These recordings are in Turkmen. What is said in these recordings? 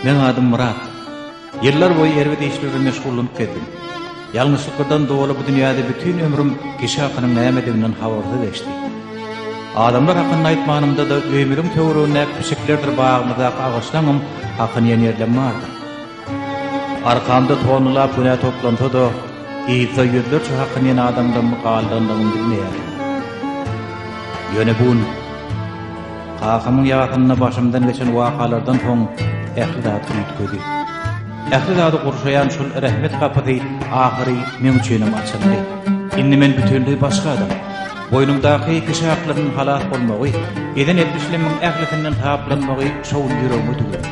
Meň adym Myrat. Ýyllar boýy erbet işler bilen meşgullanyp gezdim. Ýalňyşlyklardan doly bu dünýäde bütin ömrüm kişi hakynyň nämediginden habarsyz geçdi. Adamlar hakynda aýtmanymda-da öýümiziň töweregindäki pişiklerdir bagymyzdaky agaçlaňam hakyny iýen ýerlem bardyr. Arkamda tonnalap günä toplansa-da, yzda ýüzlerçe hakyny iýen adamlarymyň galdandygyny bilmeýärdim. Ýöne bu gün Kakamyň ýasynda başymdan geçen wakalardan soň ähli zat üýtgedi. Ähli zady gurşaýan şol rehmet gapysy ahyry meň üçinem açyldy. Indi men bütinleý başga adam. Boýnumdaky kişi haklarynyň halas bolmagy, eden etmişlerimiň ählisinden saplanmagy şo gün ýüregime düwüp.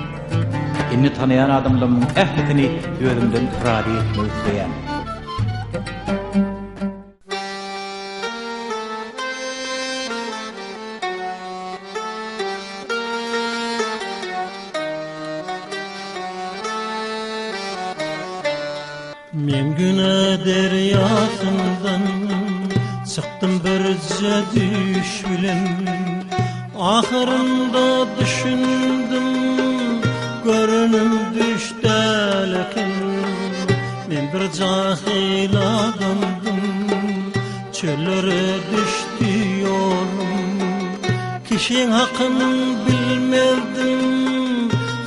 Indi tanaýan adamlarymyň ählisini özümden razy etmek isleýän. Men günä derýasyndan çykdym birje düýş bilen Ahyrynda düşündim görenim düş däl eken Men bir jahyl adamdym, çöllere düşdi ýolum. Kişiň hakyn bilmezdim,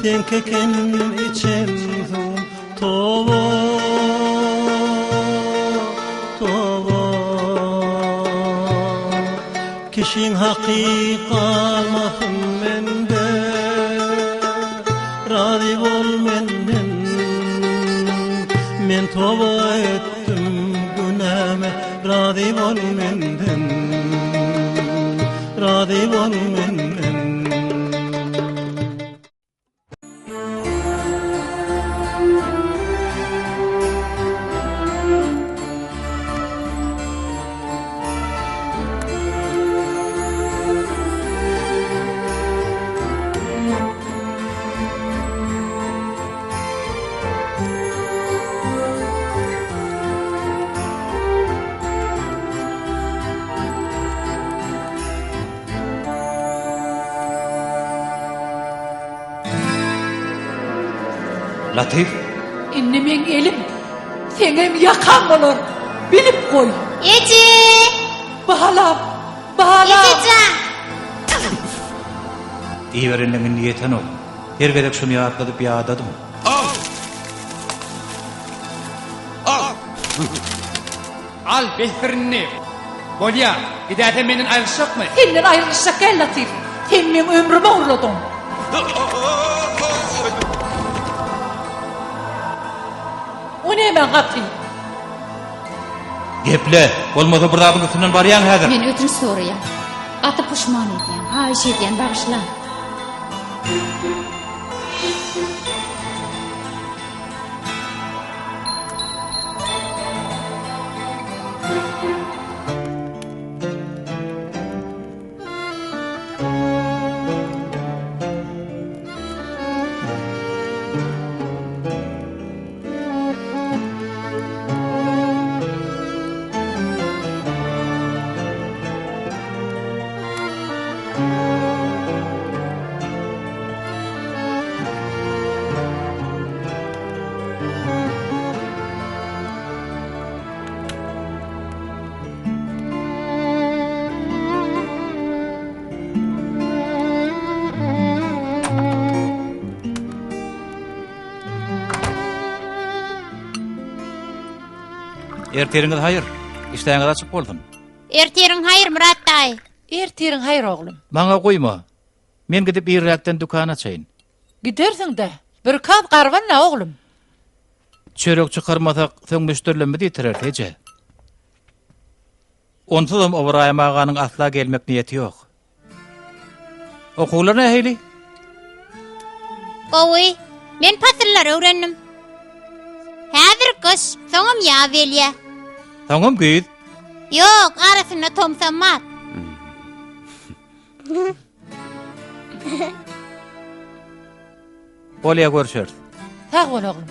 seňki eken içen suwum. Toba, toba. Kişiň haky galmasyn mende, Razy bol menden. Men toba etdim günäme, Razy bol menden. Razy bol menden. Latyf! Indi meň elim seňem ýakaň bolar, bilip goý! Eje! Balam! Balam! Eje jan! Diýiberenleň indi ýetenok. Her gezek şuny ýatladyp ýadadym. Al! Al! Al, besdir indi. Bolýa, gidäýsem menden aýrylyşjakmy? Senden aýrylyşjak däl, Latyf. Sen meň ömrümi ogurladyň. O nämäň haty? Geple, bolmasa bir zadyň üstünden barýaň häzir. Men ötünç soraýan. Gaty puşman edýän. Haýyş edýän, bagyşlaň. Ertiriňiz haýyr. Işdäňiz açyk bolsun. Ertiriň haýyr, Myrat daýy. Ertiriň haýyr, oglum. Maňa guýma. Men gidip irräkden dükan açaýyn. Gidersiň-dä. Birkaz garban-la, oglum. Çörek çykarmasak, soň müşderilerimizi ýitireris, eje. Onsuzam Ybraýym aganyň asla gelmek niýeti ýok. Okuwlar nähili? Gowy. Men pasyllary öwrendim. Häzir gyş, soňam ýaz gelýä. Soňam güýz. Ýok, arasynda tomsam bar. Bolýa görüşeris. Sag bol oglum.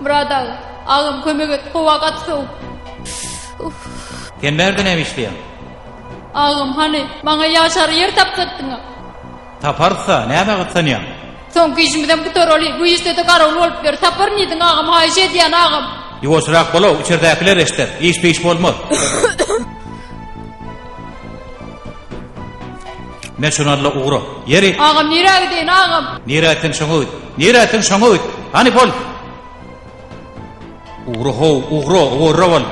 Myrat aga. Agam kömek et, howa gaty sowuk. Sen bärde näme işleýäň? Agam hany, maňa ýaşar ýer tapsatdyňa. Taparys-a, nämä gyssanýaň? Soňky işimizem gutaraly, bu işde-de garawul bolup ýör. Taparyn diýdiň agam, haýyş edýän agam. Ýuwaşrak bol-ow, içerdäkiler eşder. Iş-piş bolmaz. Me şuny al-da ugra. Ýeri. Agam nirä gideýin agam? Nirä etseň şoňa git. Nirä etseň şoňa git. Hany bol. Ugra how, ugra, owarra bol.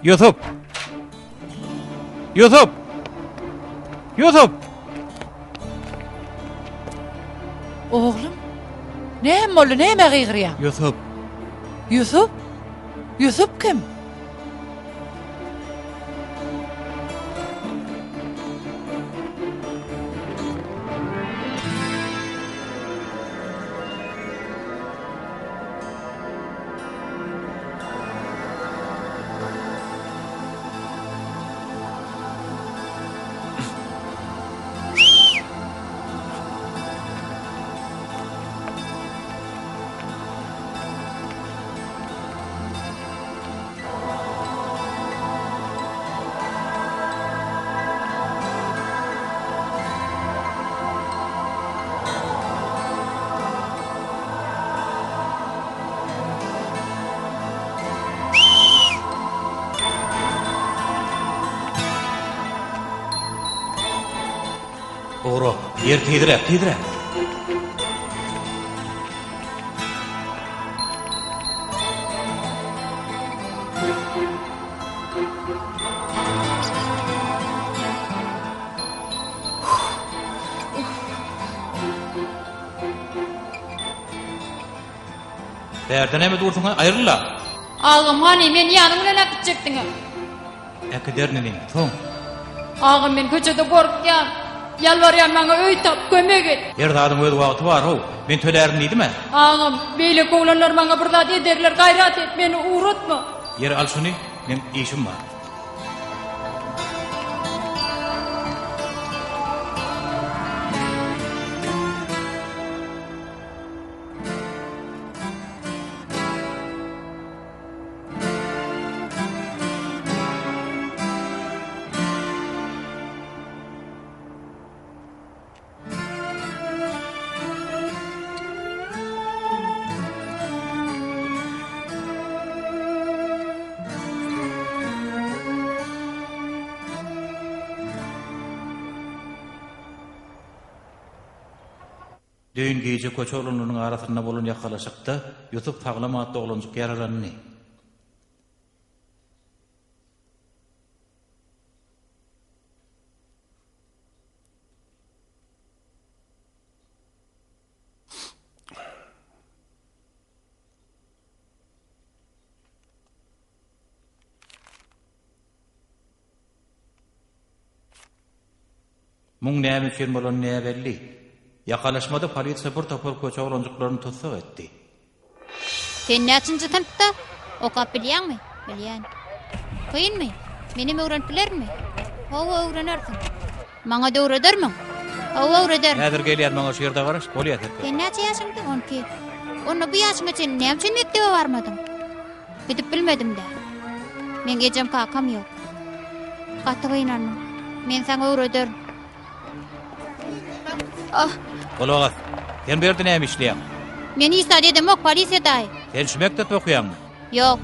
Ýusup! Ýusup! Ýusup! Oglum, näme boldy, nämä gygyrýaň? Ýusup. Ýusup? Ýusup kim? Ugra, ýer tizräk, tizräk. Bärde näme dursuň-a, aýryl-la! Agam, hany, meni ýanyň bilen äkitjekdiň-ä? Äkiderin inim, soň. Agam, men köçede gorkýan. Ýalbarýan, maňa öý tap, kömek et. Her zadyň öz wagty bar-how. Men tölärin diýdim-ä. Agam, beýleki oglanlar maňa bir zat ederler, gaýrat et, meni ugratma. Ýeri, al şuny, meň işim bar. Düýn gije köçe oglanlarynyň arasynda bolan ýakalaşykda Ýusup Saglam atly oglanjyk ýaralandy. Muň näme üçin bolany näbelli. Ýakalaşmada polisiýa bir topar köçe oglanjyklaryny tussag etdi. Sen näçinji synpda? Okap bilýäňmi? Bilýän. Kynmy? Menem öwrenip bilerinmi? Hawa, öwrenersiň. Maňa-da öwredermiň? Hawa, öwrederin. Häzir gelýän, maňa şu ýerde garaş, bolýa serker. Sen näçe ýaşyňda? 12. Onda bu ýaşyňa çenli näme üçin mekdebe barmadyň? Gidip bilmedim-dä. Meň ejem-kakam ýok. Gaty gynandym. Men saňa öwrederin. Ah! Gulak as. Sen bu ýerde näme işleýäň? Men hiç zat edemok, polisiýa daýy. Sen şu mekdepde okaýaňmy? Ýok.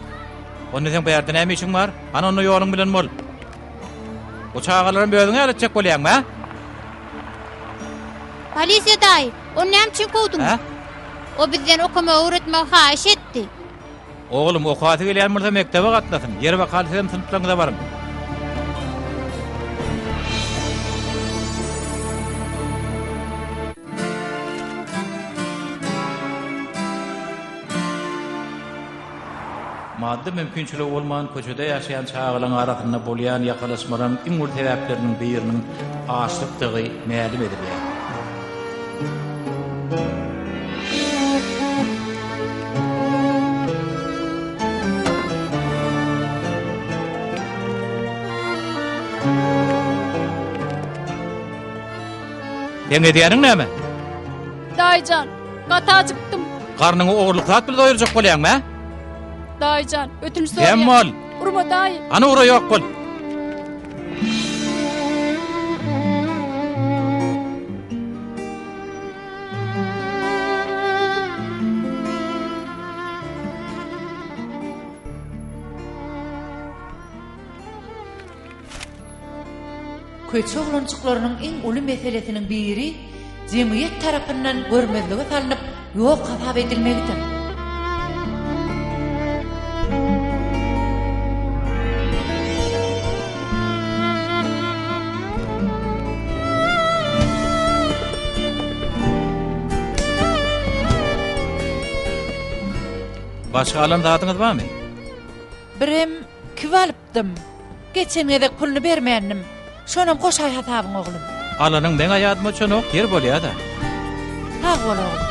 Onda seň bu ýerde näme işiň bar? Hany onda ýoluň bilen bol. Bu çagalaram özüňe ýaly etjek bolýaňmy, a? Polisiýa daýy, ony näme üçin kowduň? Hä? O bizden okamagy öwretmegi haýyş etdi. Oglum, okasy gelýän bolsa mekdebe gatnasyn. Ýeri bakaly sizem synplaryňyza baryň. Maddy mümkinçiligi bolman köçede ýaşaýan çagalaryň arasynda bolýan ýakalaşmalaryň iň uly sebäpleriniň biriniň açlykdygy mälim edilýär. Seň edýäniň näme? Daýyjan, gaty ajykdym. Garnyňy ogurlyk zat bilen doýurjak bolýaňmy, hä? Daýyjan, ötünç soraýan. Sem bol. Urma daýy. Hany ura ýok bol. Köçe oglanjyklarynyň iň uly meselesiniň biri jemgyýet tarapyndan görmezlige salnyp, ýok hasap edilmegidir. Başga alan zadyňyz barmy? Birem kiw alypdym. Geçen gezek puluny bermändim. Şonam goşaý hasabyňa oglum. Alanyň meň-ä ýadyma düşenok, ýer bolýa-da. Sag bol oglum.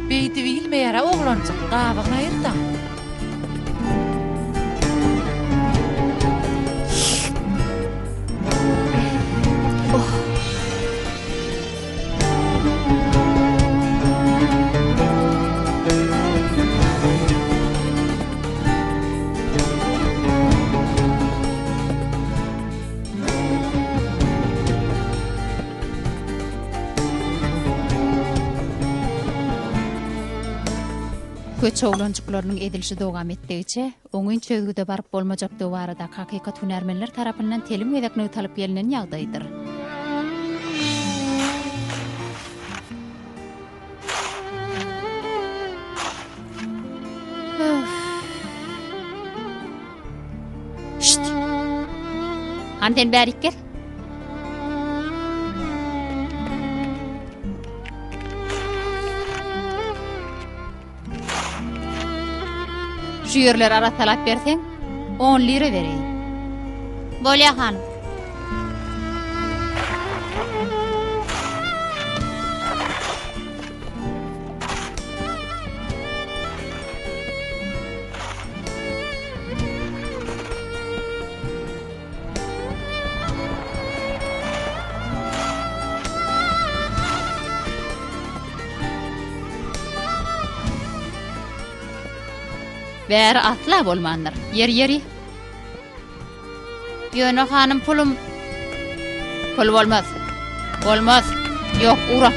Beýdip iýilmeýär-ä oglanjyk, gabygyny aýyr-da. Köçe oglanjyklarynyň edilişi dowam etdigiçe, oňyn çözgüde baryp bolmajakdygy baradaky hakykat hünärmenler tarapyndan telim gezek nygtalyp gelnen ýagdaýdyr. Şşt! Hany sen bärik gel. Şu ýerleri arassalap berseň, on lira bereýin. Bolýa, hanym. Bäri asla bolmandyr. Ýeri, ýeri. Ýöne hanym pulum Pul bolmaz. Bolmaz. Ýok, ura.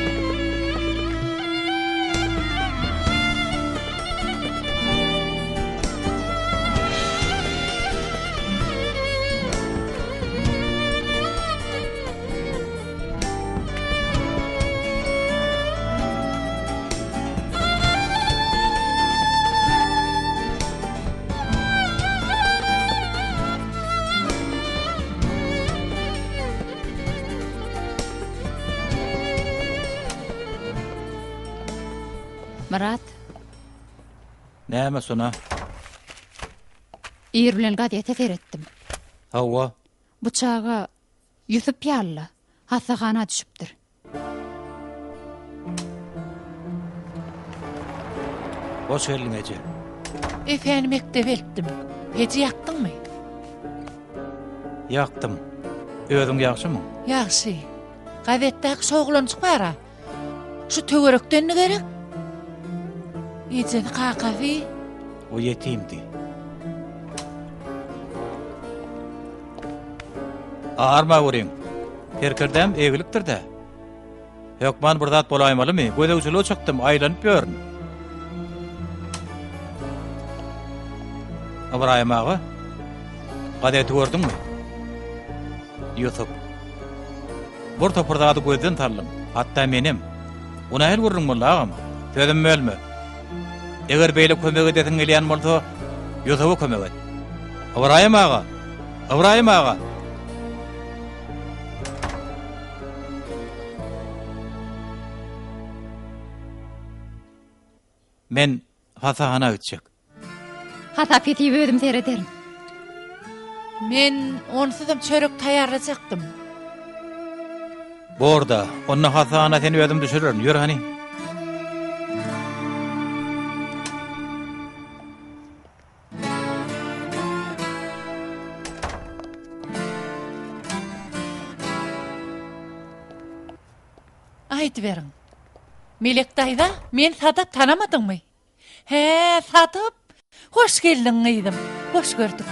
Myrat. Näme Sona? Ir bilen gazete seretdim. Hawa. Bu çaga Ýusup ýaly-la, hassahana düşüpdir. Hoş geldiň eje. Efeni mekdebe eltdim. Peji ýakdyňmy? Ýakdym. Özüň ýagşymyň? Ýagşy. Gazetdäki şo oglanjyk bar-a. Şu töwerekdendi gerek? Ejesi kakasy? O ýetimdi. Arma görüň. Serkerdäm eglipdir-dä. Hökman bir zat bolaýmalymy? Gözegçilige çykdym, aýlanyp ýörün. Ybraýym aga, gazeti gördüňmi? Ýusup. Bir topar zady gözden saldyň. Hatda menem. O nähili gürrüň boldy, agam? Sözümi bölme. Eger beýle kömek edesiň gelýän bolsa, Ýusuba kömek et. Ybraýym aga! Ybraýym aga! Men hasahana gitjek. Hasap-hesip özüm serederin. Men onsuzam çörek taýýarlajakdym. Bor-da, onda hasahana seni özüm düşürerin. Ýör hany. Aýdyberiň. Melek daýza, men Sadap tanamadyňmy? Hä, Sadap! Hoş geldiň gyzym. Hoş gördük.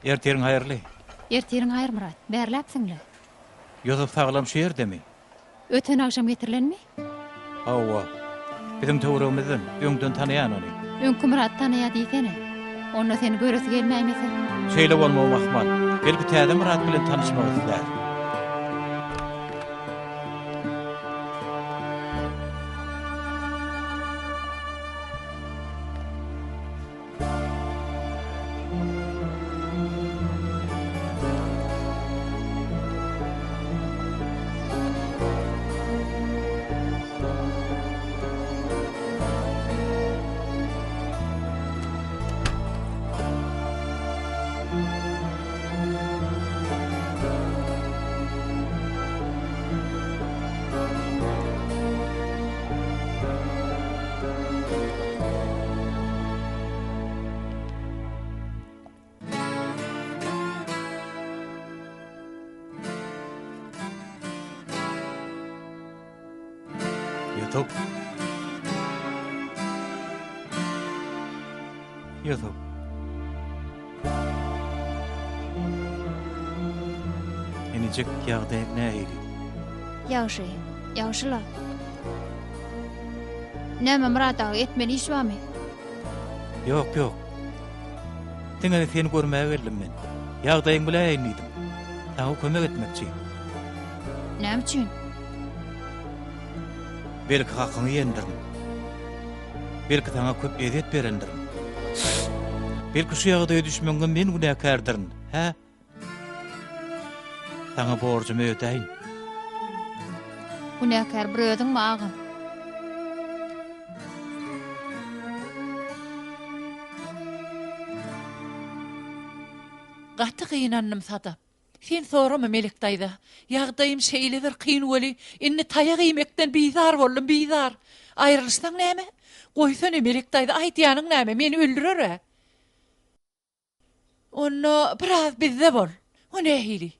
Ertiriň haýyrly. Ertiriň haýyr Myrat. Bärläpsiň-le. Ýusup saglam şu ýerdemi? Öten agşam getirilenmi? Hawa. Biziň töweregimizden, öňden tanaýan ony. Öňki Myrat tanaýa diýsene. Onda seni göresi gelmäýmese. Şeýle bolmagam ahmal. Belki täze Myrat bilen tanyşmak islär. Ýusup. Ýusup. Inijik ýagdaýyň nähili? Ýagşy, ýagşy-la. Näme Myrat aga, etmeli iş barmy? Ýok, ýok. Diňe seni görmäge geldim men. Ýagdaýyňy biläýin diýdim. Saňa kömek etmekçi. Näme üçin? Belki hakyňy iýendirin. Belki saňa köp ezýet berendirin. Belki şu ýagdaýa düşmegiňe men günäkärdirin, hä? Saňa borjumy ödäýin. Günäkär bir özüňmi, agam? Gaty gynandym, Sadap. Sen sorama, Melek daýza. Ýagdaýym şeýle bir kyn weli, indi taýak iýmekden bizar boldum, bizar. Aýrylyşsaň näme? Goýsana, Melek daýza, aýdýanyň näme? Meni öldürer-ä. Onda biraz bizde bol. O nähili?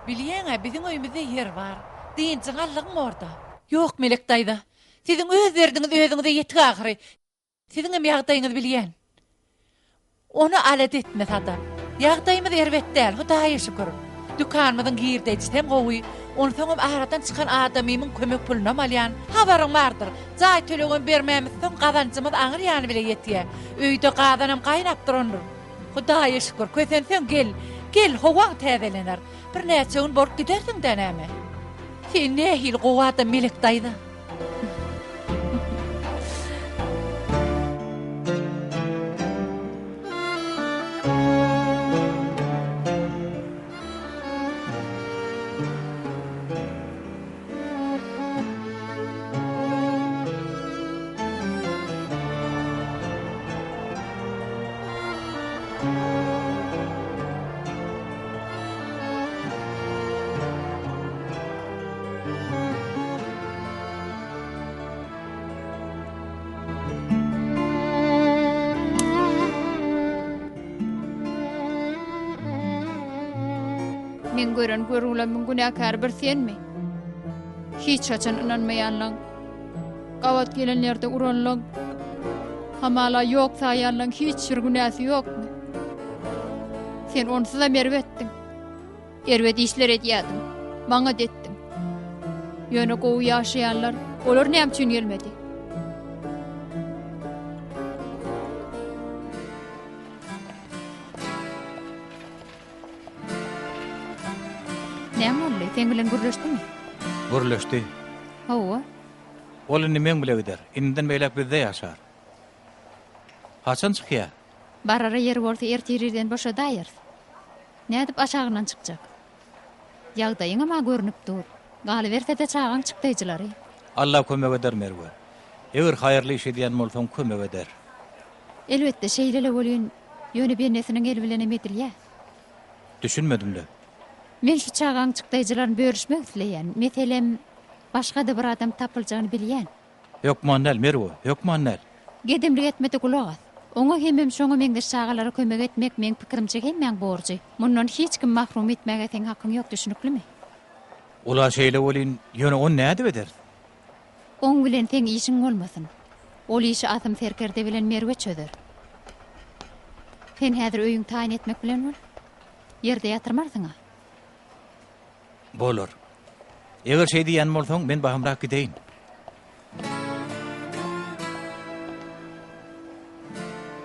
Bilýäň-ä, biziň öýümizde ýer bar. Dynjyňy aldygyň orda. Ýok, Melek daýza. Siziň öz derdiňiz özüňize ýetik ahyry. Siziňem ýagdaýyňyzy bilýän. Ony alada etme, Sadap. Ýagdaýymyz erbet däl, Hudaýa şükür. Dükanymyzyň girdejisem gowy. Onsoňam aradan çykan adamymyň kömek pulunam alýan. Habaryň bardyr. Jaý tölegem bermämizsoň gazanjymyz aňry ýany bile ýetýä. Öýde gazanam gaýnap durandyr. Hudaýa şükür, kösenseň gel, gel, howaň täzelener. Birnäçe gün bolup gidersiň-dä näme? Sen nähili gowy adam Melek daýza. Meň gören görgülemmiň günäkäri bir senmi? Hiç haçan ynanmaýanlaň, gabat gelen ýerde uranlaň, hamala ýok saýanlaň hiç bir günäsi ýokmy? Sen onsuzam erbetdiň. Erbet işler edýärdiň. Maňa-da etdiň. Ýöne gowy ýaşaýanlar, olar näme üçin gelmedi? Näme boldy? Seň bilen gürleşdimi? Gürleşdi. Hawa. Ol indi meň bile gider. Indiden beýläk bizde ýaşar. Haçan çykýa? Barara ýeri bolsa ertir irden boşadaýarys. Nädip aşagyndan çykjak? Ýagdaýyňam-a görnüp dur. Galyberse-de çagaň çykdaýjylary. Alla kömek eder Merwe. Eger haýyrly iş edýän bolsaň kömek eder. Elbetde şeýle-le welin, ýöne bendesiniň eli bilenem edilýä. Düşünmedim-le. Men şu çagaň çykdaýjylaryny bölüşmek isleýän. Meselem, başga-da bir adam tapyljagyny bilýän. Hökman däl, Merwe, hökman däl. Gedemlik etme-de gulak as. Oňa hemem şoňa meňzeş çagalara kömek etmek meň pikirimçe hemmäň borjy. Mundan hiç kimi mahrum etmäge seň hakyň ýok düşüniklimi? Ol-a şeýle welin, ýöne ony nädip ederis? Oň bilen seň işiň bolmasyn. Ol işi Asym serkerde bilen Merwe çözer. Sen häzir öýüň taýyn etmek bilen bol. Ýerde ýatyrmarsyň-a. Bolar. Eger şeý diýýän bolsaň, men bahymrak gideýin.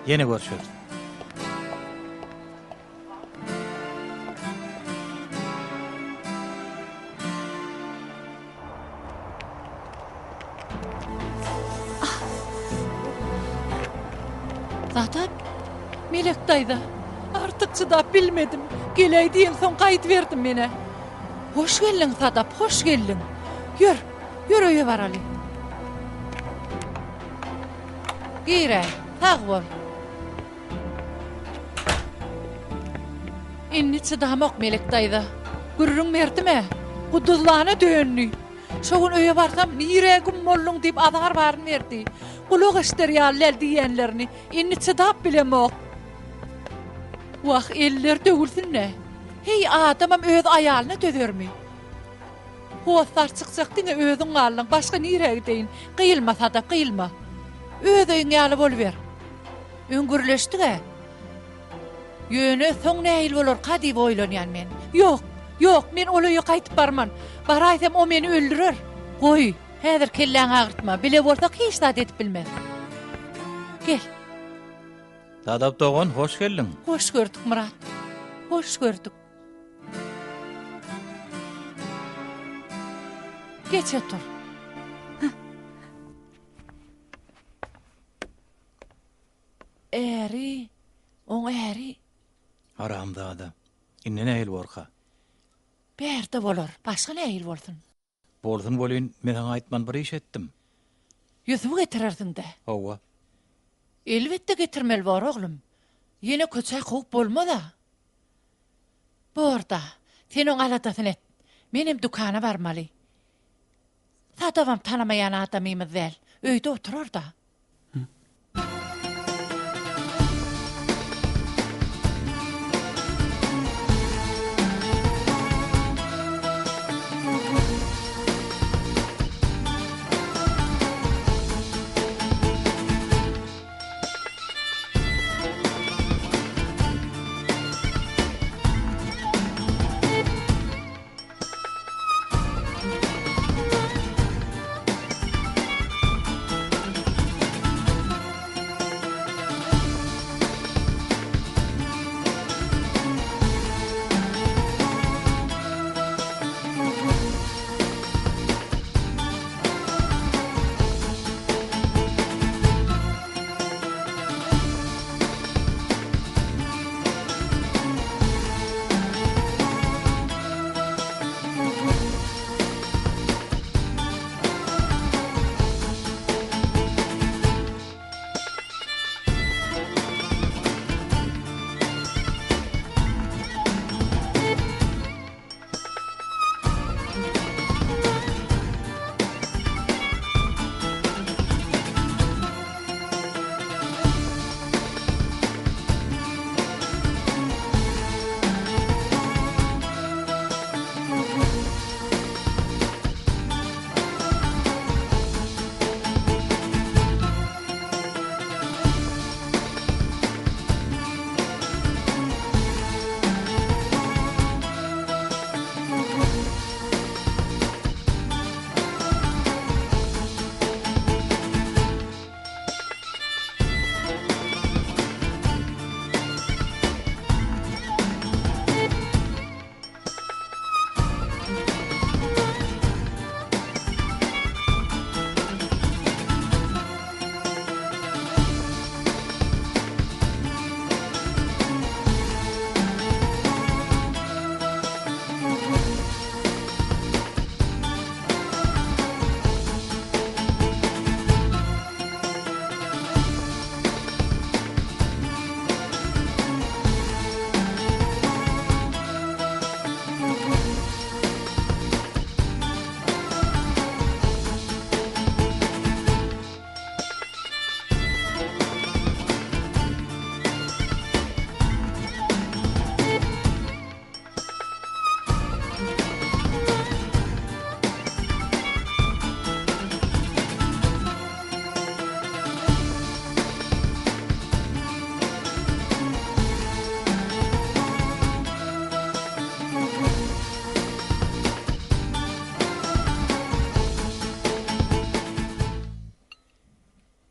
Ýene görşeris. Sadap, Melek daýza, artyk çydap bilmedim. Geläý diýeňsoň gaýdyberdim men-ä. Hoş geldiň, Sadap, hoş geldiň. Ýör, ýör öýe baraly. Giräý, sag bol. Indi çydamok, Melek daýza. Gürrüň berdim-ä. Guduzlana döndi. Şo gün öýe barsam, nirä güm bolduň diýip azar baryny berdi. Gulak eşder ýaly däl diýýänlerini. Indi çydap bilemok. Wah, eller döwülsin-dä. Heý, adamam öz aýalyna dözermi? Hossar çykjak diňe özüň galdyň, başga nirä gideýin? Gyýylma, Sadap, gyýylma. Öz öýüň ýaly boluber. Öň gürleşdig-ä. Ýöne soň nähili bolarka diýip oýlanýan men. Ýok, ýok, men ol öýe gaýdyp barman. Baraýsam o meni öldürer. Goý, häzir kelläňi agyrtma, bile bolsak hiç zat edip bilmez. Gel. Sadap dogan, hoş geldiň. Hoş gördük, Myrat. Hoş gördük. Geç otur. Äri, oň äri. Haramzada. Indi nähili borka? Bärde bolar, başga nähili bolsun? Bolsun welin, men saňa aýtman bir iş etdim. Ýusuby getirersiň-dä. Hawa. Elbetde getirmeli bor, oglum. Ýene köçä kowup bolmaz-a. Bor-da, sen oň aladasyny et. Menem dükana barmaly. Sadabam tanamaýan adamymyz däl. Öýde oturar-da.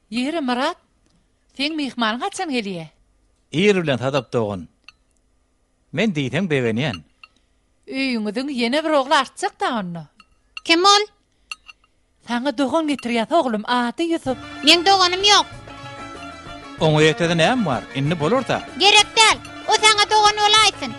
Ýeri, Myrat, seň myhmanyň haçan gelýä? Ir bilen Sadap dogan. Men diýseň begenýän. Öýüňiziň ýene bir ogly artjak-da onda. Kim ol? Saňa dogan getirýäs oglum, ady Ýusup. Meň doganym ýok. Oňa ýetesi näme bar? Indi bolar-da. Gerek däl. O saňa dogan bolaýsyn.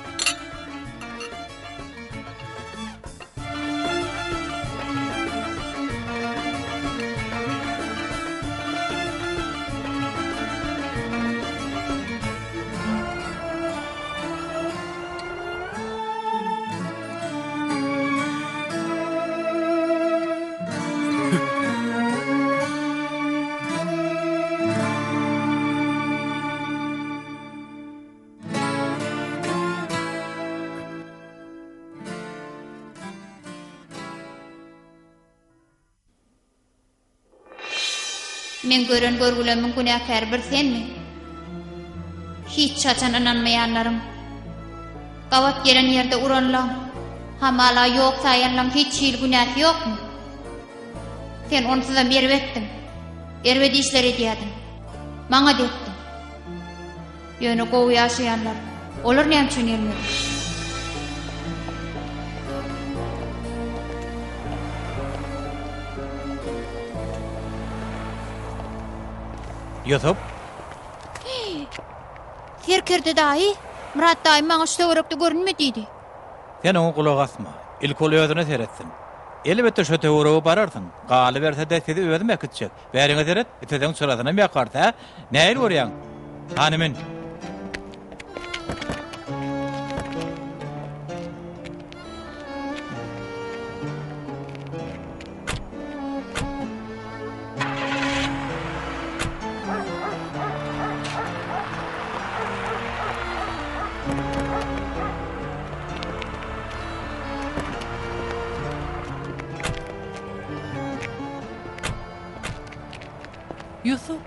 Meň gören görgülerimiň günäkäri bir senmi? Hiç haçan ynanmaýanlaryň, gabat gelen ýerde uranlaň, hamala ýok saýanlaň hiç hili günäsi ýokmy? Sen onsuzam erbetdiň. Erbet işler edýärdiň. Maňa depdiň. Ýöne gowy ýaşaýanlar, olar näme üçin gelmedi? Ýusup? Serkerde daýy, Myrat daýy maňa şu töwerekde görünme diýdi. Sen oňa gulak asma. Ilki ol özüne seretsin. Elbetde şo töwerege bararsyň. Galyberse-de sizi özüm äkitjek. Bäriňe seret, iteseň çyrasynam ýakarys, hä? Nähili görýäň? Hany min. Ýusup,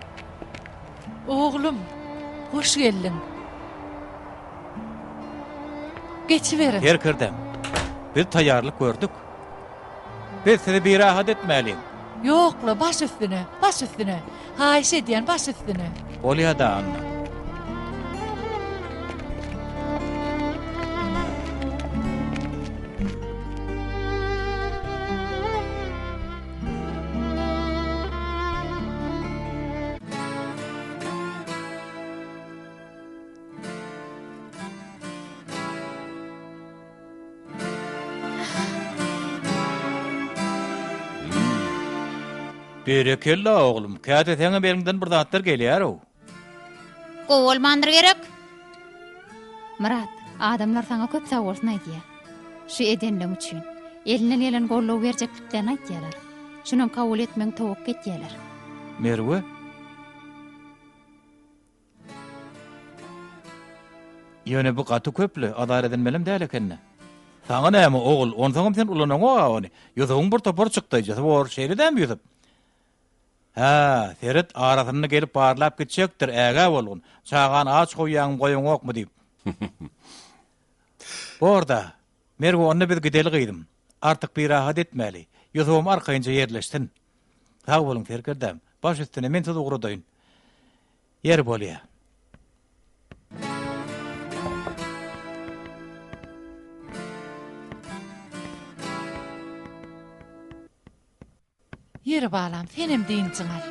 oglum, hoş geldiň. Geçiberiň. Serkerdäm, biz taýýarlyk gördük. Biz sizi birahat etmäliň. Ýok-la, baş üstüne, baş üstüne. Haýyş edýän, baş üstüne. Bolýa-da, Anna. Berekella, oglum, käte seňem eliňden bir zatlar gelýär-ow. Gowy bolmandyr gerek? Myrat, adamlar saňa köp sagbolsun aýdýar. Şu edenleň üçin. Elinden gelen goldaw berjekliklerini aýtýarlar. Şunam kabul etmegiňi towakga etýärler. Merwe? Ýöne bu gaty köp-le, azar edinmelem däl eken-dä. Saňa näme, ogul, onsoňam sen ulanaňok-a ony. Ýusubyň bir topar çykdaýjysy bor, şeýle dämi, Ýusup? Hä, seret, arasynda gelip barlap gitjekdir, ägä bolgun. Çagany aç goýýaňmy, goýaňokmy diýip. Bor-da, Merwe, onda biz gideli gyzym. Artyk birahat etmäli. Ýusubam arkaýynja ýerleşsin. Sag boluň, serkerdäm. Baş üstüne, men sizi ugradaýyn. Ýeri bolýa. Ýeri balam, senem dynjyňy al.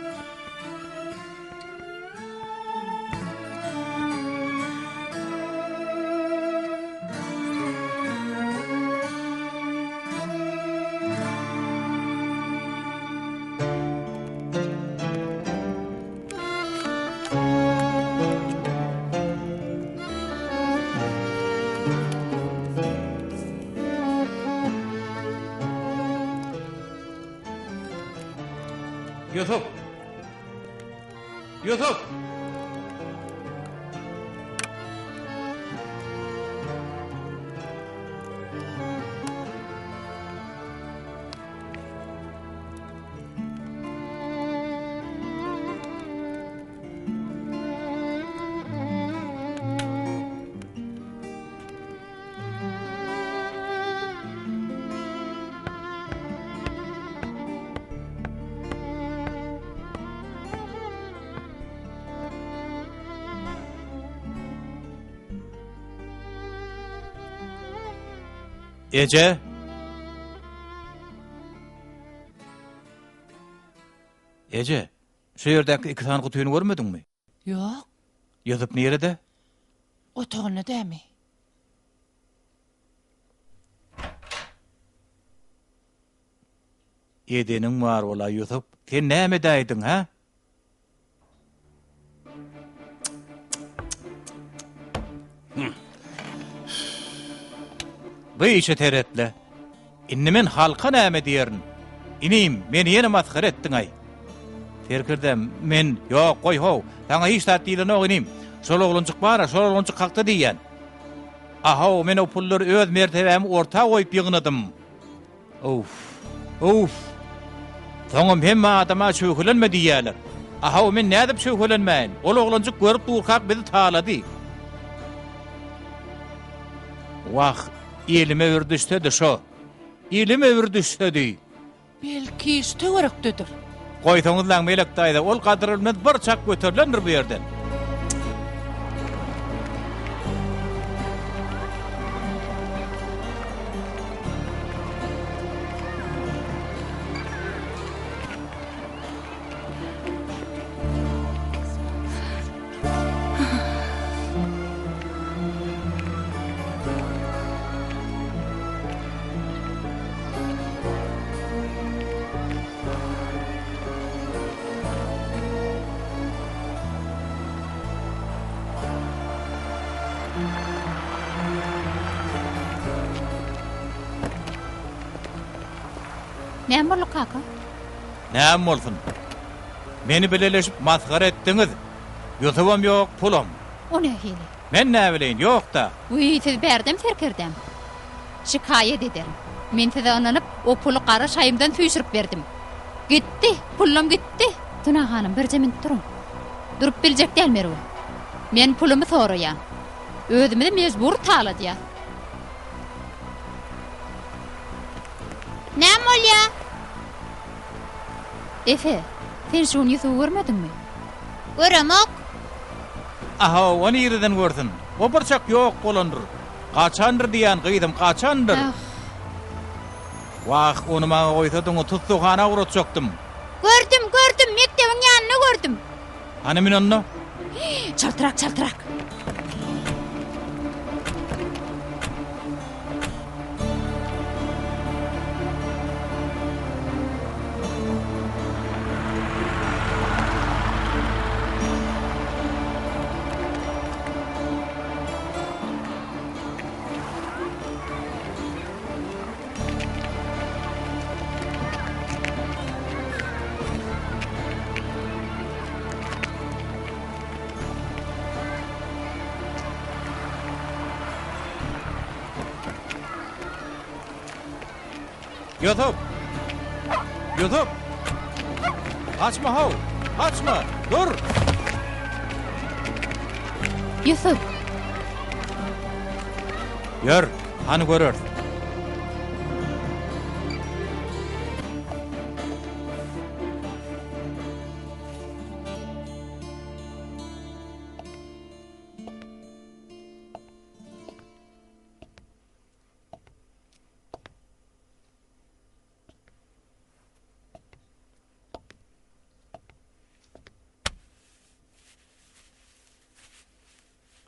Ýusup! Ýusup! Eje! Eje, şu ýerdäki iki sany gutyny görmediňmi? Ýok. Ýusup nirede? Otagynda dämi? Edeniň bar bola, Ýusup. Sen näme edäýdiň, hä? Bu işe seretle. Indi men halka näme diýerin? Inim, meni ýene masgara etdiň-aý. Serkerdem, men, ýok, goý how, saňa hiç zat diýlenok inim. Şol oglanjyk bar-a, şol oglanjyk hakda diýýän. A-how, men o pullary öz mertebämi orta goýup ýygnadym. Owf! Owf! Soňam hemme adama şöhlenme diýýäler. A-how, men nädip şöhlenmäýin? Ol oglanjyk görüp durkak bizi talady. Wah, elime bir düşsedi şo. Elime bir düşsedi. Belki, şu töwerekdedir. Goýsaňyzlaň, Melek daýza, ol gadyrbilmez bir çak göterilendir bu ýerden. Näme boldy kaka? Näme bolsun? Meni bileleşip masgara etdiňiz. Ýusubam ýok, pulam. O nähili? Men näbileýin, ýok-da. Wiý, siz bärdem serkerdäm. Şikaýat ederin. Men size ynanyp, o puly gara şaýymdan süýşürip berdim. Gitdi, pullam gitdi. Tuna hanym, birje minut duruň. Durup biljek däl Merwe. Men pulumy soraýan. Özümizi mejbury taladýas. Näme bolýa? Efe, sen şu gün Ýusuby görmediňmi? Göremok. A-how, o nireden görsün? O bir çak ýok bolandyr. Gaçandyr diýýän, gyzym, gaçandyr. Ah. Wah, ony maňa goýsadyň, tussaghana ugratjakdym. Gördüm, gördüm, mekdebiň ýanynda gördüm. Hany mün onda. Çaltrak, çaltrak. Ýusup! Ýusup! Gaçma how! Gaçma! Dur! Ýusup! Ýör, hany göreris.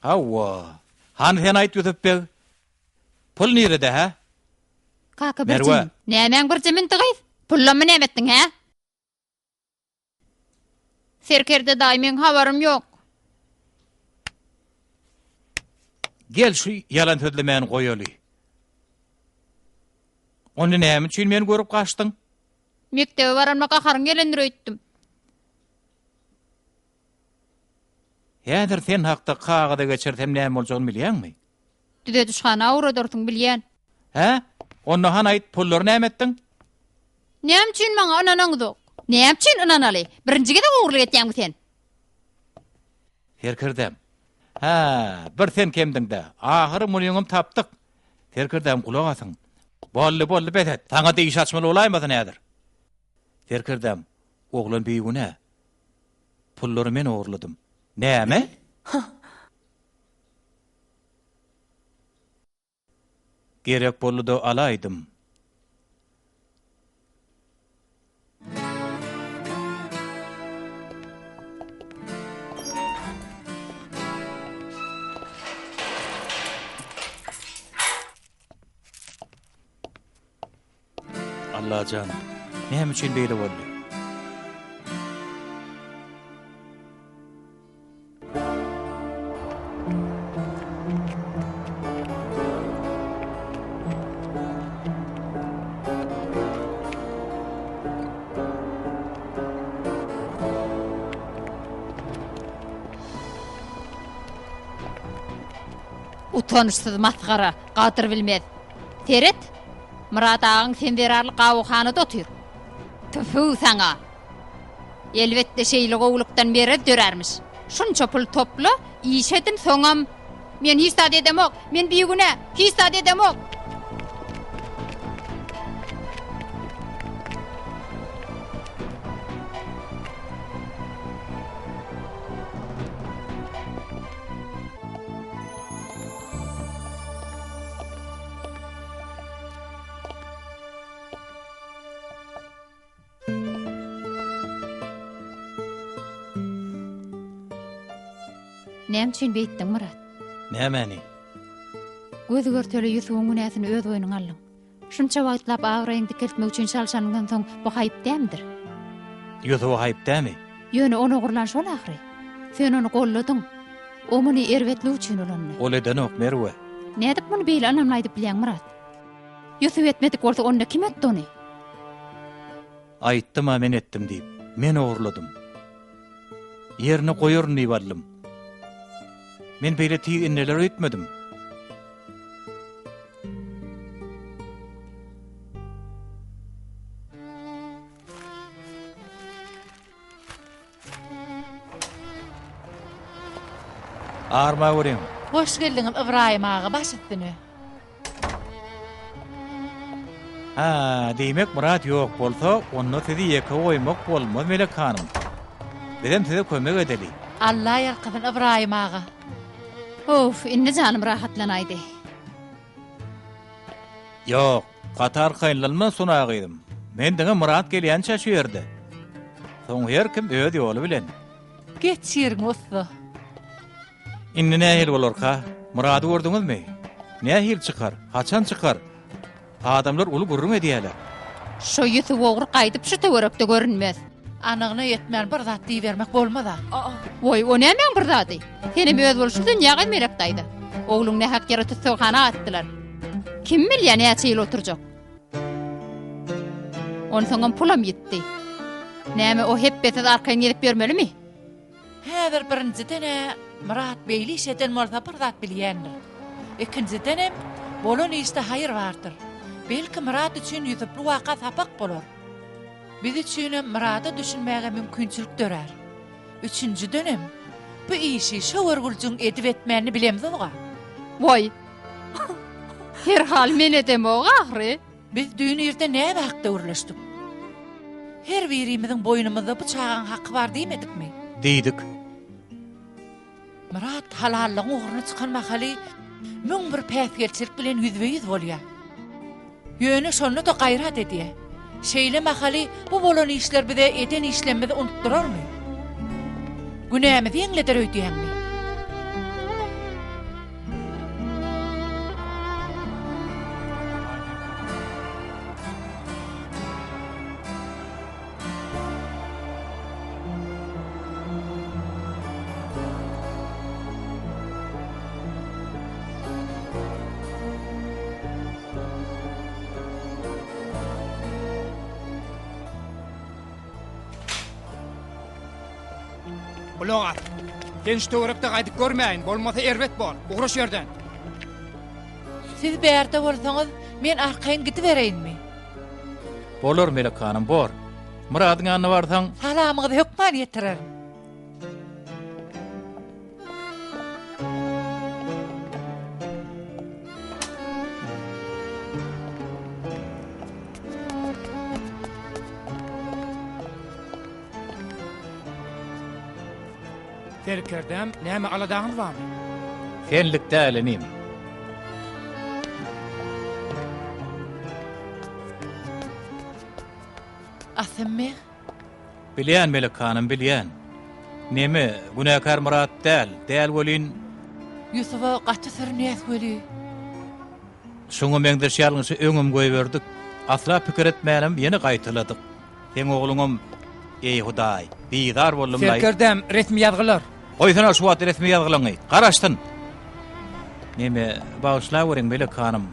Hawa. Hany sen aýt Ýusup beg. Pul nirede hä? Kaka birje. Nämäň birje minti gyz? Pullammy näme etdiň hä? Serkerde daýy meň habarym ýok. Gel şu ýalan sözlemäni goýaly. Onda näme üçin meni görüp gaçdyň? Mekdebe baranyma gaharyň gelendir öýtdüm. Häzir sen hakda kagyza geçirsem näme boljagyny bilýäňmi? Düzedişhana ugradarsyň bilýän. Hä? Onda hany aýt, pullary näme etdiň? Näme üçin maňa ynanaňzok? Näme üçin ynanaly? Birinji gezek ogurlyk etýäňmi sen? Serkerdäm. Hä, bir sen kemdiň-dä. Ahyry munyňam tapdyk. Serkerdäm, gulak asyň. Boldy, boldy, bes et. Saňa-da iş açmaly bolaýmasyn häzir. Serkerdäm, oglan bigünä. Pullary men ogurladym. Näme? Gerek boldy-da alaýdym. Allajan, näme üçin beýle boldy? Utançsyz masgara, gadyr bilmez. Seret, Myrat agaň sen zerarly gabawhanada otyr. Tüfü saňa! Elbetde şeýle gowulykdan merez dörärmiş. Şunça pul topla, iş edin, soňam. Men hiç zat edemok, men bigünä, hiç zat edemok! Näme üçin beýtdiň, Myrat? Nämäni? Göz görtele Ýusubyň günäsini öz boýnuňa aldyň. Şunça wagtlap abraýyňy dikeltmek üçin çalşanyňdan soň bu haýyp dälmidir? Ýusuba haýyp dälmi? Ýöne ony ogurlan şol ahyry. Sen ony golladyň. O muny erbetlik üçin ulandy. Ol edenok, Merwe. Nädip muny beýle ynamly aýdyp bilýäň, Myrat? Ýusup etmedik bolsa onda kim etdi ony? Aýtdym-a men etdim diýip. Men ogurladym. Ýerine goýaryn diýip aldym. Men beýle tiz indeler öýtmedim. Arma görüň. Hoş geldiňiz Ybraýym aga baş üstüne. Hä, diýmek Myrat ýok bolsa, onda sizi ýeke goýmak bolmaz Melek hanym. Bizem size kömek edeli. Alla ýalkasyn Ybraýym aga. Owf, indi janym rahatlanaýdy. Ýok, gaty arkaýynlanma Sona gyzym. Men diňe Myrat gelýänçä şu ýerde. Soň her kim öz ýoly bilen. Geç ýeriňe ussa. Indi nähili bolarka? Myrady gördüňizmi? Nähili çykar? Haçan çykar? Adamlar uly gürrüň edýärler. Şo Ýusup ogry gaýdyp şu töwerekde görünmez. Anygyna ýetmän bir zat diýibermek bolmaz-a. Goý, o nämäň bir zady? Senem özboluşly dünýä gyz Melek daýza. Ogluň nähak ýere tussaghana atdylar. Kim bilýä näçe ýyl oturjak. Onsoňam pulam ýitdi. Näme o hepbesiz arkaýyn gezip ýörmelimi? Häzir birinjiden-ä Myrat beýle iş eden bolsa bir zat bilýändir. Ikinjidenem bolan işde haýyr bardyr. Belki Myrat üçin Ýusuply waka sapak bolar. Biz üçinem Myrada düşünmäge mümkinçilik dörär. Üçünjidenem, bu işi şo görgüljügiň edip-etmänini bilemzog-a. Waý! Herhal men edemok ahyry. Biz düýn irden näme hakda gürleşdik? Her birimiziň boýnumyzda bu çagaň haky bar diýmedikmi? Diýdik. Myrat halallygyň ugruna çykan mahaly 1001 päsgelçilik bilen ýüzbe-ýüz bolýar. Ýöne şonda-da gaýrat edýär. Şeýle mahaly bu bolan işler bize eden işlemimizi unutdyrarmy? Günämizi ýeňleder öýdýäňmi? Gulak as. Sen şu töwerekde gaýdyp görmäýin, bolmasa erbet bor. Ugra şu ýerden. Siz bärde bolsaňyz, men arkaýyn gidibereýinmi? Bolar Melek hanym, bor. Myradyň ýanyna barsaň. Salamyňyzy hökman ýetirerin. Serkerdäm, näme aladaňyz barmy? Senlik däl inim. Asym beg. Bilýän, Melek hanym, bilýän. Neme, günäkär Myrat däl, däl welin. Ýusuba gaty sürünýäs weli. Şuňa meňzeş ýalňyşy öňem goýberdik. Asla pikir etmänem ýene gaýtaladyk. Seň ogluňam, eý Hudaý, bizar boldum-laý. Serkerdäm, resmi ýazgylar. Goýsana şu wagt resmi ýazgylaňy. Garaşsyn. Neme, bagyşlaweriň, Melek hanym,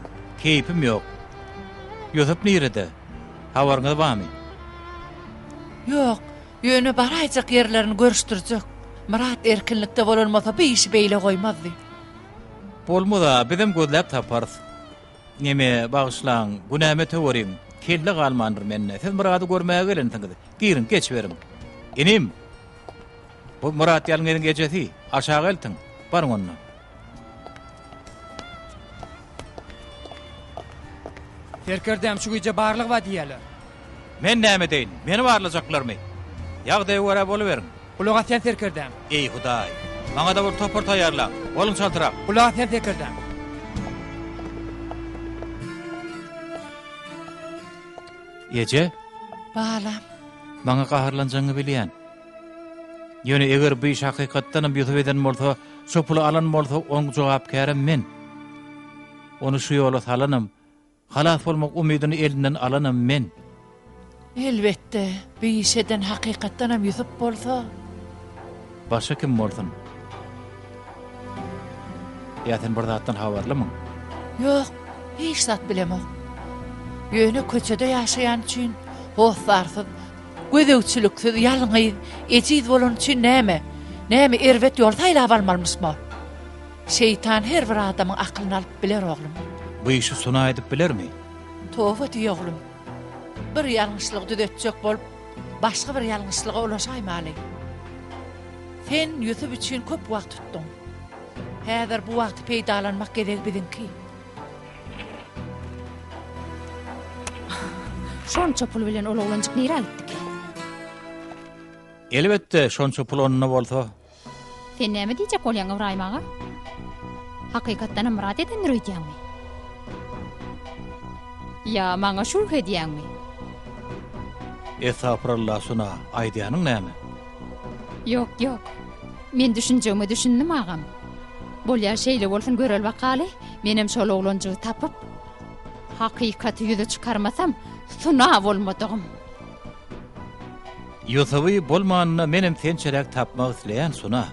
keýpim ýok. Ýusup nirede? Habaryňyz barmy? Ýok, ýöne baraýjak ýerlerini görüşdirjek. Myrat erkinlikde bolanmasa bu işi beýle goýmazdy. Bolmaz-a, bizem gözläp taparys. Neme, bagyşlaň, günäme töweriň, kelle galmandyr mende. Siz Myrady görmäge gelensiňiz. Giriň, geçiberiň. Inim! Bu Myrat ýalňyzyň ejesi. Aşak eltiň. Baryň onda. Serkerdäm şu gije barlyk bar diýýäler. Men näme edeýin? Meni barlajaklarmy? Ýagdaýa görä boluberiň. Gulak asýan serkerdäm. Eý, Hudaý! Maňa-da bir topar taýýarlaň. Boluň çaltrak. Gulak asýan serkerdäm. Eje? Balam. Maňa gaharlanjagyňy bilýän. Ýöne eger bu iş hakykatdanam Ýusup eden bolsa, şo puly alan bolsa, oň jogapkärem men. Ony şu ýola salanam, halas bolmak umydyny elinden alanam men. Elbetde, bu iş eden hakykatdanam Ýusup bolsa. Başga kim bolsun? Ýa sen bir zatdan habarlymyň? Ýok, hiç zat bilemok. Ýöne köçede ýaşaýan üçin hossarsyz, gözegçiliksiz, ýalňyz, ejiz bolany üçin näme, näme erbet ýol saýlap almalymyşmy? Şeýtan her bir adamyň akylyny alyp biler, oglum. Bu işi Suna edip bilermi? Toba diý, oglum. Bir ýalňyşlygy düzetjek bolup, başga bir ýalňyşlyga ulaşaýmaly. Sen Ýusup üçin köp wagt tutduň. Häzir bu wagty peýdalanmak gezegi biziňki. Şonça pul bilen ol oglanjyk nirä gitdikä? Elbetde, şonça pul onda bolsa. Sen näme diýjek bolýaň, Ybraýym aga? Hakykatdanam Myrat edendir öýdýäňmi? Ýa maňa şübhe edýäňmi? Estagfurallah, Suna, aýdýanyň näme? Ýok, ýok. Men düşünjegime düşündim, agam. Bolýar, şeýle bolsun, görel bakaly. Menem şol oglanjygy tapyp, hakykaty ýüze çykarmasam, Suna bolmadygym. Ýusuby bolmanyna menem sençeräk tapmak isleýän, Suna.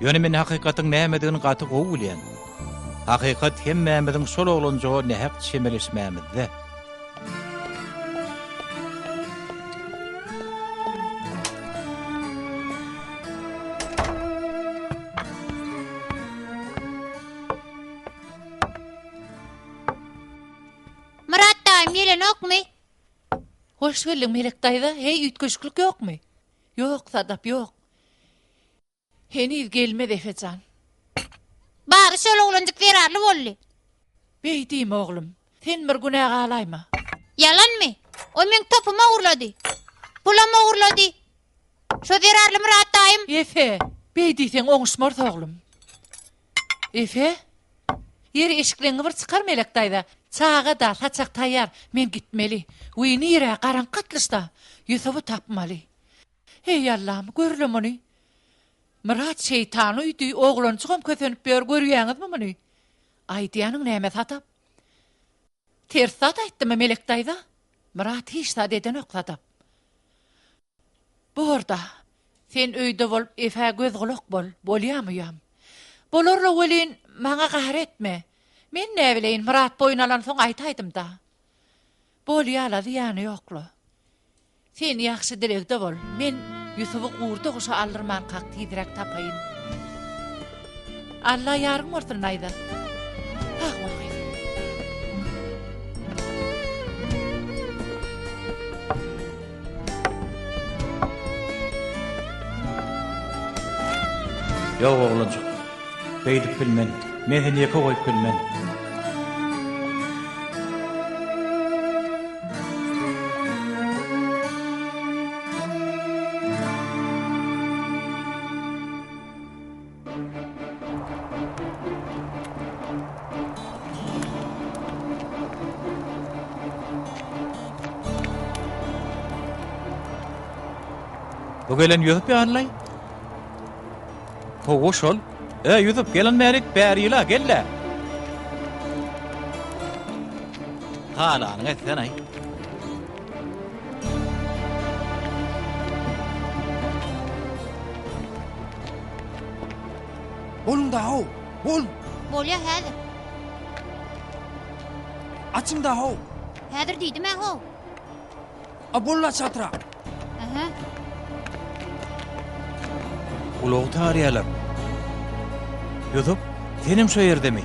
Ýöne men hakykatyň nämedigini gaty gowy bilýän. Hakykat hemmämiziň şol oglanjyga nähak çemeleşmämizde. Myrat daýym gelenokmy? Hoş geldiň Melek daýza, heý üýtgeşiklik ýokmy? Ýok Sadap ýok. Heniz gelmez Efe jan. Bary şol oglanjyk zerarly boldy. Beý diýme oglum. Sen bir günä galaýma. Ýalanmy? O meň topumy ogurlady. Pulam ogurlady. Şo zerarly Myrat daýym. Efe, beý diýseň oňuşmarys oglum. Efe? Ýeri eşikleňňi bir çykar Melek daýza. Çaga-da, saçak taýýar. Men gitmeli. Wiý, nirä, garaňky gatlyşda. Ýusuby tapmaly. Heý Allam, gör-le muny. Myrat şeýtan uýdy, oglanjygam kösenip ýör, görýäňizmi muny? Aýdýanyň näme Sadap? Ters zat aýtdymy Melek daýza? Myrat hiç zat edenok Sadap. Bor-da, sen öýde bolup Efä göz-gulak bol, bolýamy uýam? Bolar-la welin, maňa gahar etme. Men näbileýin, Myrat boýun alansoň aýtaýdym-da. Bolýa-la, zyýany ýok-la. Sen ýagşy dilegde bol, men Ýusuby gurda guşa aldyrmankak tizräk tapaýyn. Alla ýaryň bolsun, Naýza. Sag bol gyzym. Ýok, oglanjyk. Beýdip bilmen. Men seni ýeke goýup bilmen. Bu gelen Ýusup ýalylaý. Hawa şol. Eý Ýusup, gelen bärik, bäri-la, gel-le. Halanyňy etsen-aý. Boluň-da-how, bol! Bolýa häzir. Açyň-da-how! Häzir diýdim-ä-how. A bolla çatra. Aha. Ulag tarýarlar. Ýusup, senem şo ýerdemi?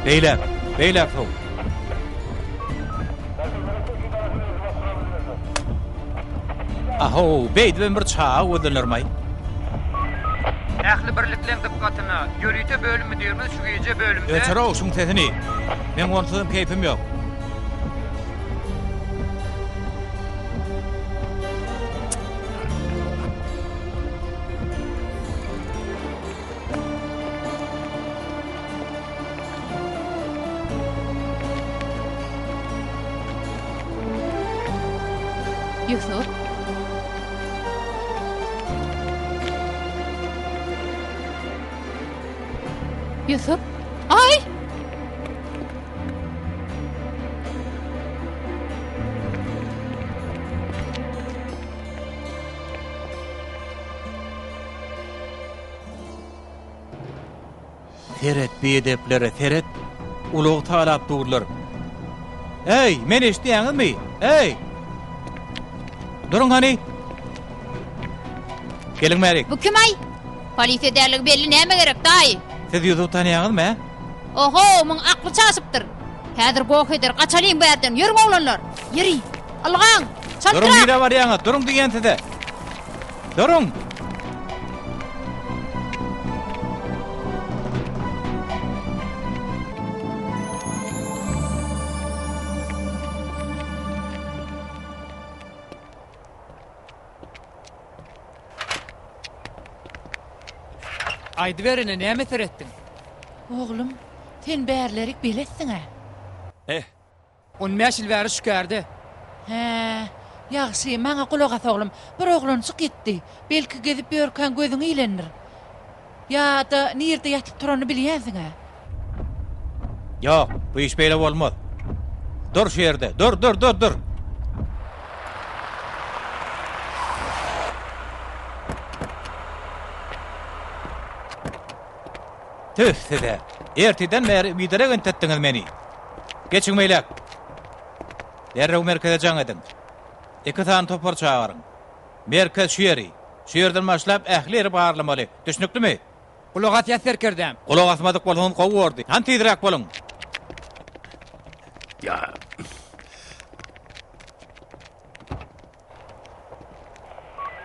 Beýläk, beýläk sow. Ahow, beýdibem bir çaga gözlenermaý. Ähli birlikleň dykgatyna, ýörite bölüm müdirimiz şu gije bölümde. Öçür-ow şuň sesini. Meň onsuzam keýpim ýok. Ýusup. Ýusup. Aý! Seret biedeplere, seret! Ulag talap durlar. Eý, meni eşidýäňizmi? Eý! Duruň hany! Geliň bärik. Bu kim-aý? Polisiýa dälligi belli, näme gerek, daýy? Siz Ýusuby tanýaňyzmy, hä? Oho, muň akly çaşypdyr. Häzir goh eder, gaçalyň bu ýerden, ýörüň oglanlar! Ýeri, ylgaň! Çaltrak! Duruň nirä barýaňyz? Duruň diýýän size! Duruň! Aýdyber ene, näme seretdiň? Oglum, sen bärlerik beletsiň-ä. Eh, 15 ýyl bäri şu kärde. Hä, ýagşy, maňa gulak as oglum, bir oglanjyk ýitdi. Belki gezip ýörkäň gözüňe ilendir. Ýa-da nirde ýatyp turanyny bilýänsiň-ä. Ýok, bu iş beýle bolmaz. Dur şu ýerde, dur, dur, dur, dur! Tüh size! Ertirden bäri biderek entetdiňiz meni. Geçiň beýläk! Derrew merkeze jaň ediň. Iki sany topar çagyryň. Merkez şu ýeri. Şu ýerden başlap ähli ýeri barlamaly. Düşnüklimi? Gulak asýas serkerdäm. Gulak asmadyk bolsaňyz gowy bordy. Hany tizräk boluň.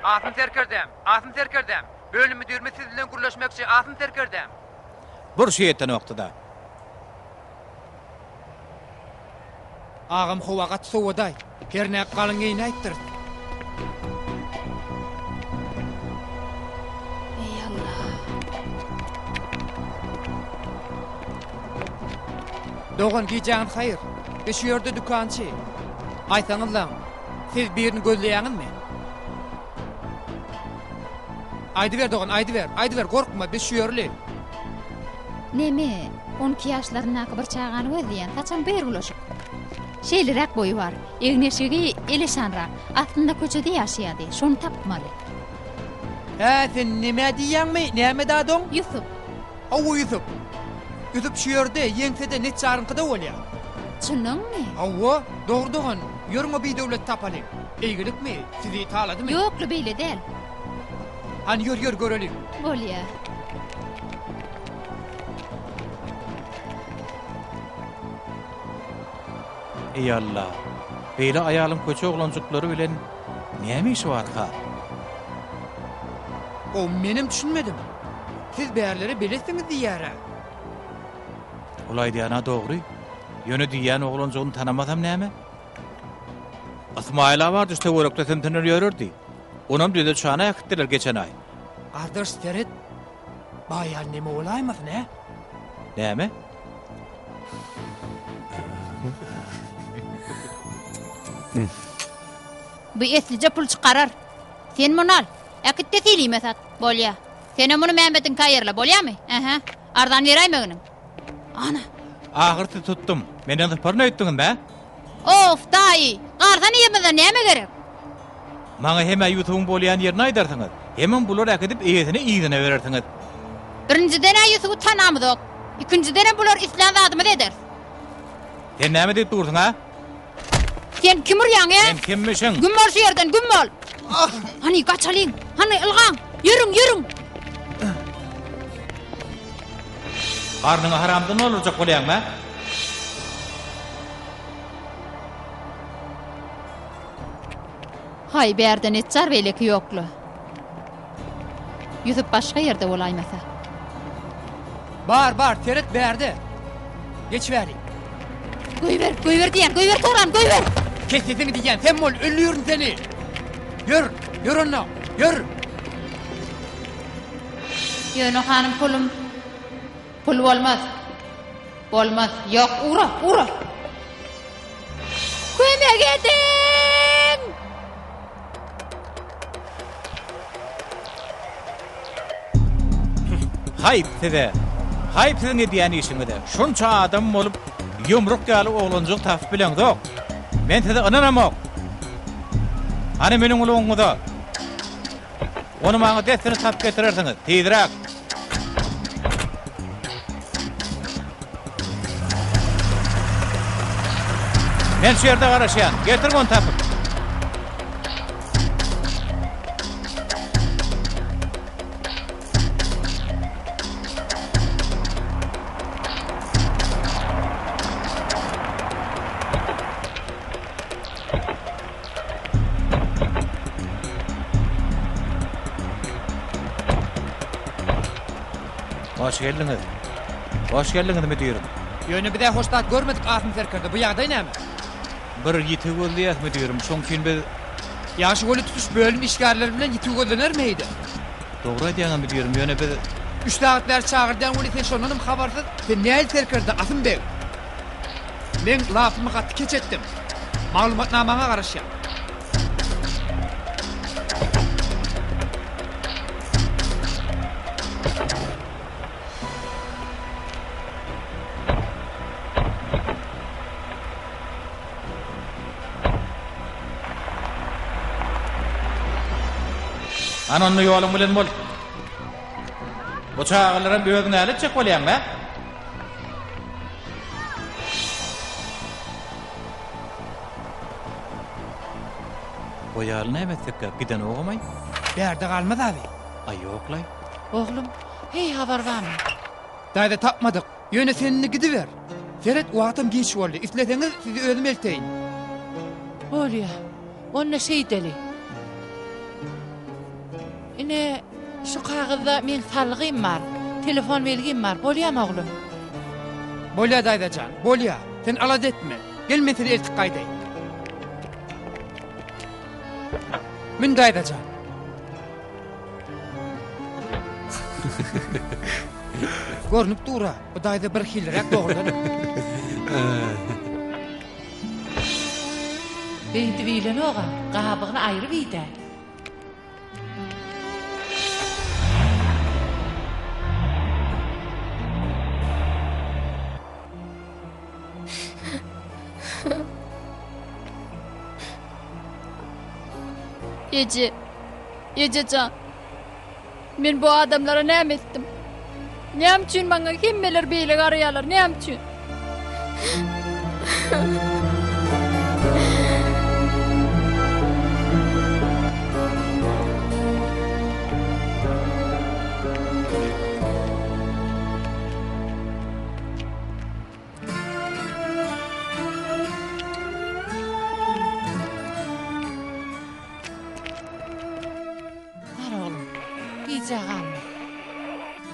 Asym serkerdäm, Asym serkerdäm. Bölüm müdirimiz siz bilen gürleşmekçi, Asym serkerdäm. Bir şu ýetenokdy-da. Agam howa gaty sowadaý. Hernä galyň geýnäýipdiris. Eý Allah. Dogan gijäňiz haýyr. Biz şu ýerde dükançy. Aýtsaňyzlaň, siz birini gözleýäňizmi? Aýdyber dogan, aýdyber, aýdyber, gorkma, biz şu ýerli. Neme, on iki ýaşlaryndaky bir çagany gözleýän, saçam bir bulaşyk. Şeýleräk boýy bar. Egin-eşigi eleşanrak. Aslynda köçede ýaşaýardy. Şony tapmaly. Hä, sen neme diýýäňmi? Näme dadoň? Ýusup. Hawa, Ýusup. Ýusup şu ýerde, ýeňsede, neçjaryňkyda bolýar. Çynyňmy? Hawa, dogry dogan. Ýörüň o bidöwleti tapalyň. Eýgilikmi? Sizi taladymy? Ýok-la, beýle däl. Hany ýör, ýör, göreliň. Bolýa. Eý Alla, beýle aýalyň köçe oglanjyklary bilen näme işi barka? O menem düşünmedim. Siz bärlere beletsiňiz diýýär-ä. Ol aýdýan-a dogry. Ýöne diýýän oglanjygyny tanamasam näme? Ysmaýyl-a bardy şu töwerekde sümsüner ýörerdi. Onam düzedişhana äkitdiler geçen aý. Gardaş seret, baýal neme bolaýmasyn, hä? Näme? Bu eslije pul çykarar. Sen muny al. Äkit-de Selime sat. Bolýa. Senem muny Mämmediňkä ýerle, bolýamy? Ähä. Arzan beräýmeginiň. Ana. Ahyr sizi tutdum. Menden syparyn öýtdüňiz, mä? Of, daýy, garzan yemizden näme gerek? Maňa hem-ä Ýusubyň bolýan ýerini aýdarsyňyz, hemem bulary äkidip eýesine yzyna berersiňiz. Birinjiden-ä Ýusuby tanamyzok. Ikinjidenem bulary islän zadymyzy ederis. Sen näme diýip dursuň, a? Sen kim urýaň, e? Sen kimmişiň? Güm bol şu ýerden, güm bol! Hany, gaçalyň! Hany, ylgaň! Ýörüň, ýörüň! Garnyňy haramdan doldurjak bolýaňmy, a? Haý, bärde neçjar beýleki ýok-la. Ýusup başga ýerde bolaýmasa. Bar, bar, seret bärde. Geç bäri. Goýber, goýber diýýän, goýber Turan, goýber! Kes sesiňi diýýän, sem bol, öldürin seni. Ýör, ýör onda, ýör! Ýöne hanym pulum, pul bolmaz. Bolmaz, ýok, ugra, ugra! Kömek ediň! Haýp size! Haýp siziň edýän işiňize! Şunça adam bolup, ýumruk ýaly oglanjygy tapyp bileňzok! Men size ynanamok! Hany münüň ulagyňyza! Ony maňa dessine tapyp getirersiňiz! Tizräk! Men şu ýerde garaşýan. Getiriň ony tapyp. Hoş geldiňiz. Hoş geldiňiz müdirim. Ýöne biz-ä hoş zat görmedik Asym serkerde, bu ýagdaý näme? Bir ýiti gözleýäs müdirim, şoň üçin biz. Ýagşy weli tutuş bölüm işgärleri bilen ýiti gözlenermi heýde? Dogry aýdýaňa müdirim, ýöne biz. Üç sagat bäri çagyrdýan weli sen şondanam habarsyz, sen nähili serkerde Asym beg? Meň lapymy gaty keç etdiň. Maglumatnamaňa garaşýan. Hany onda ýoluň bilen bol. Bu çagalaram özüň äl etjek bolýaňmy, hä? Goýaly näme etsekkä, gidenogamaý? Bärde galmaz abi. Aý ýoklaý. Oglum, heý habar barmy? Daýza tapmadyk. Ýöne sen indi gidiber. Seret wagtam giç boldy. Isleseňiz sizi özüm elteýin. Bolýa. Onda şeýdeli. Ine, şu kagyzda meň salgym bar, telefon belgim bar. Bolýamy, oglum? Bolýa, daýza jan, bolýa. Sen alada etme. Gel, men seni eltip gaýdaýyn. Mün, daýza jan. Görnüp dur-a, bu daýza birhiliräk dogrudanam. Beýdip iýlenok-a, gabygyny aýryp iý-dä. Eje, eje jan. Men bu adamlara näme etdim? Näme üçin maňa hemmeler beýle garaýarlar? Näme üçin? Bar oglum, gijä galma.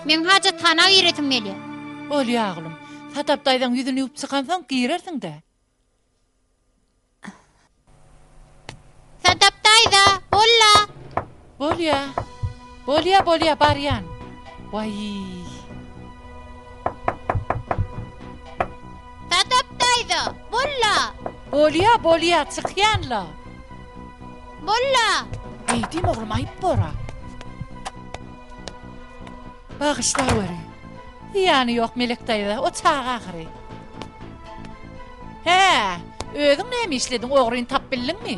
Meň hajathana giresim gelýär. Bolýa oglum. Sadap daýzaň ýüzüni ýuwup çykansoň girersiň-dä. Sadap daýza, bolla! Bolýa. Bolýa, bolýa, barýan. Waý. Sadap daýza, bolla! Bolýa, bolýa, çykýan-la. Bolla! Eýdim oglum, aýyp bor-a. Bagyşlaweri. Zyýany ýok, Melek daýza, o çaga ahyry. Hä, özüň näme işlediň, ogryny tap bildiňmi?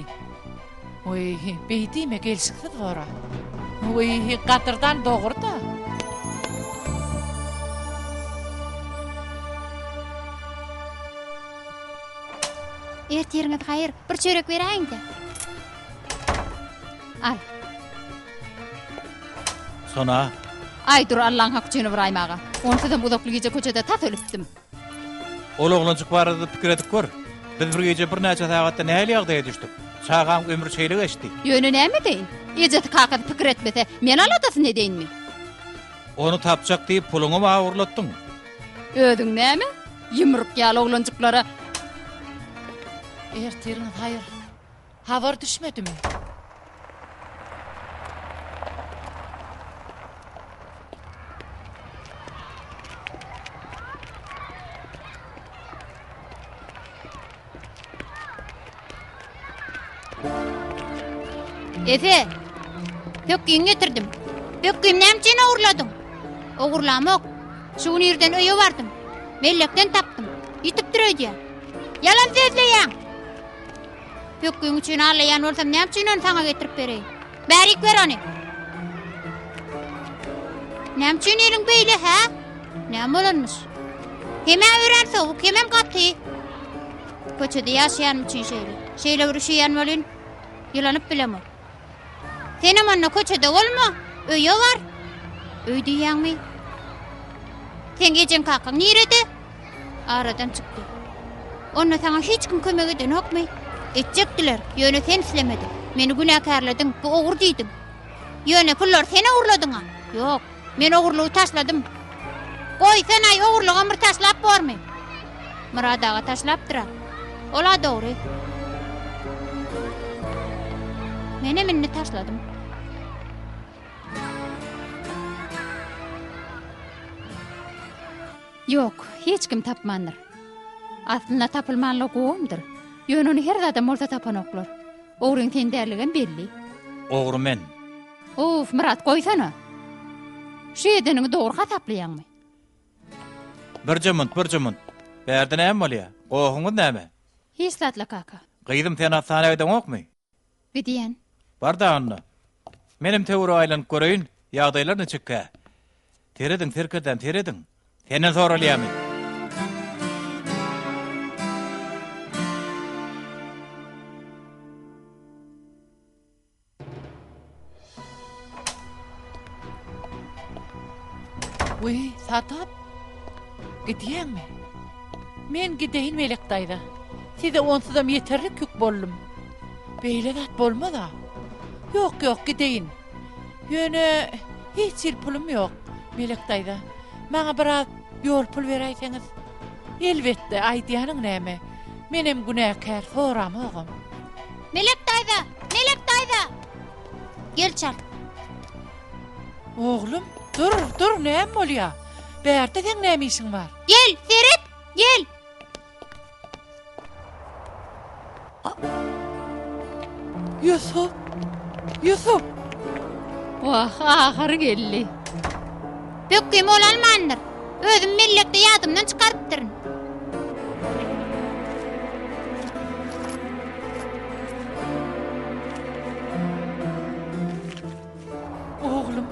Weý, beý diýme, gelşiksiz bor-a. Weý, gadyrdan dogry-da. Ertiriňiz haýyr, bir çörek beräýiň-dä. Al. Sona. Aý dur Allaň haky üçin Ybraýym aga. Onsuzam uzakly gije köçede tas ölüpdim. Ol oglanjyk barada pikir edip gör. Biz bir gije birnäçe sagatda nähili ýagdaýa düşdük. Çagaň ömri şeýle geçdi. Ýöne näme edeýin? Ejesi kakasy pikir etmese, men aladasyny edeýinmi? Ony tapjak diýip puluňam awurlatdyň. Özüň näme? Ýumruk ýaly oglanjyklara. Ertiriňiz haýyr. Habar düşmedimi? Efe, pökgiňi getirdim. Pökgimi näme üçin ogurladyň? Ogurlamok. Şu gün irden öýe bardym. Mellekden tapdym. Ýitipdir öýdýän. Ýalan sözleýäň! Pökgiň üçin aglaýan bolsam näme üçin ony saňa getirip bereýin? Bärik ber ony. Näme üçin eliň beýle, hä? Näme bolanmyş? Hemä örän sowuk, hemem gaty. Köçede ýaşaýanym üçin şeýle. Şeýle bir üşeýän welin, ýylanyp bilemok. Senem onda köçede bolma, öýe bar. Öý diýýäňmi? Seň ejeň kakaň nirede? Aradan çykdy. Onda saňa hiç kim kömek edenokmy? Etjekdiler, ýöne sen islemediň. Meni günäkärlediň, bu ogry diýdiň. Ýöne pullary sen ogurladyň-a? Ýok, men ogurlygy taşladym. Goýsan-aý, ogurlygam bir taşlap bormy? Myrat aga taşlapdyr-a. Ol-a dogry. Menem indi taşladym. Ýok, hiç kim tapmandyr. Aslynda tapylmanlygy gowumdyr. Ýöne ony her zadam bolsa tapanoklar. Ogryň sen dälligem belli. Ogry men. Uf, Myrat, goýsana. Şu edeniňi dogry hasaplaýaňmy? Birje munt, birje munt. Bärde näme bolýa? Gohuňyz näme? Hiç zatla, kaka. Gyzym, sen hassana gideňokmy? Gidýän. Bar-da onda. Menem töwerege aýlanyp göreýin, ýagdaýlar niçikkä? Serediň, serkerdäm, serediň. Senden soralýamy? Wiý, Sadap, gidýäňmi? Men gideýin Melek daýza. Size onsuzam ýeterlik ýük boldum. Beýle zat bolmaz-a. Ýok, ýok, gideýin. Ýöne hiç hili pulum ýok, Melek daýza. Maňa biraz ýol pul beräýseňiz. Elbetde, aýdýanyň näme? Menem günäkär, soramogam. Melek daýza! Melek daýza! Gel çalt. Oglum, dur, dur, näme bolýa? Bärde seň näme işiň bar? Gel, seret, gel! Ýusup! Ýusup! Wah, ahyry geldi. Pökgimi ol almandyr. Özüm mellekde ýadymdan çykarypdyryn. Oglum,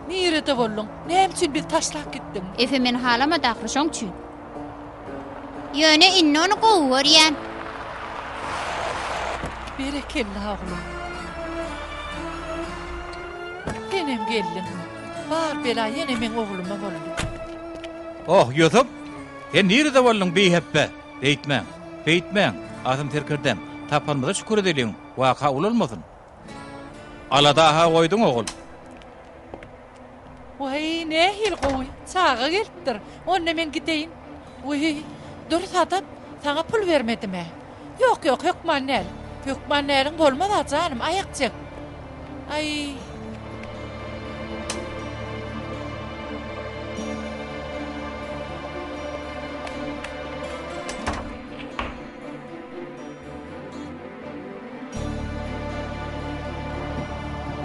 nirede bolduň? Näme üçin bizi taşlap gitdiň? Efe meni halamady ahyry şoň üçin. Ýöne indi ony gowy görýän. Berekella oglum. Senem geldiň. Bar bela ýene meň ogluma boldy. Oh, Ýusup! Sen nirede bolduň bihepbe? Beýtmäň, beýtmäň, Asym serkerdäm. Tapanymyza şükür edeliň, waka ulalmasyn. Alada-ha goýduň, ogul. Waý, nähili gowy, çaga gelipdir. Onda men gideýin. Wiý, dur Sadap, saňa pul bermedim-ä. Ýok, ýok, hökman däl. Hökman däliň bolmaz-a, janym, aýak çek. Aý.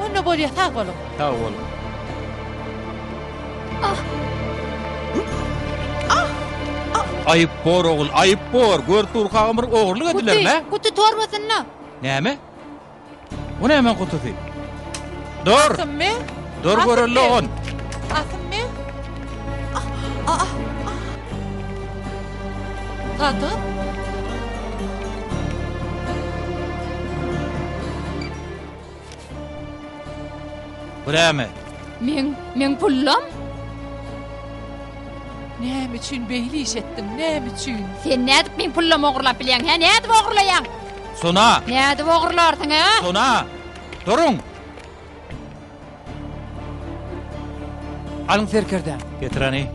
Onda bolýa sag boluň. Sag boluň. Ah. Ah. Ah. Aýyp bor ogul, aýyp bor. Görüp durkagam bir ogurlyk edilermi? Guty, guty torbasynda. Näme? Bu näme gutusy? Dur. Asymmy? Dur göreli ogun. Asymmy? Ah, ah, ah. Sadap? Bu näme? Meň, meň pullam? Näme üçin beýle iş etdiň, näme üçin? Sen nädip meň pullamy ogurlap bilýäň, hä? Nädip ogurlaýaň? Sona! Nädip ogurlarsyň, hä? Sona! Duruň! Alyň serkerdäm. Getir hany.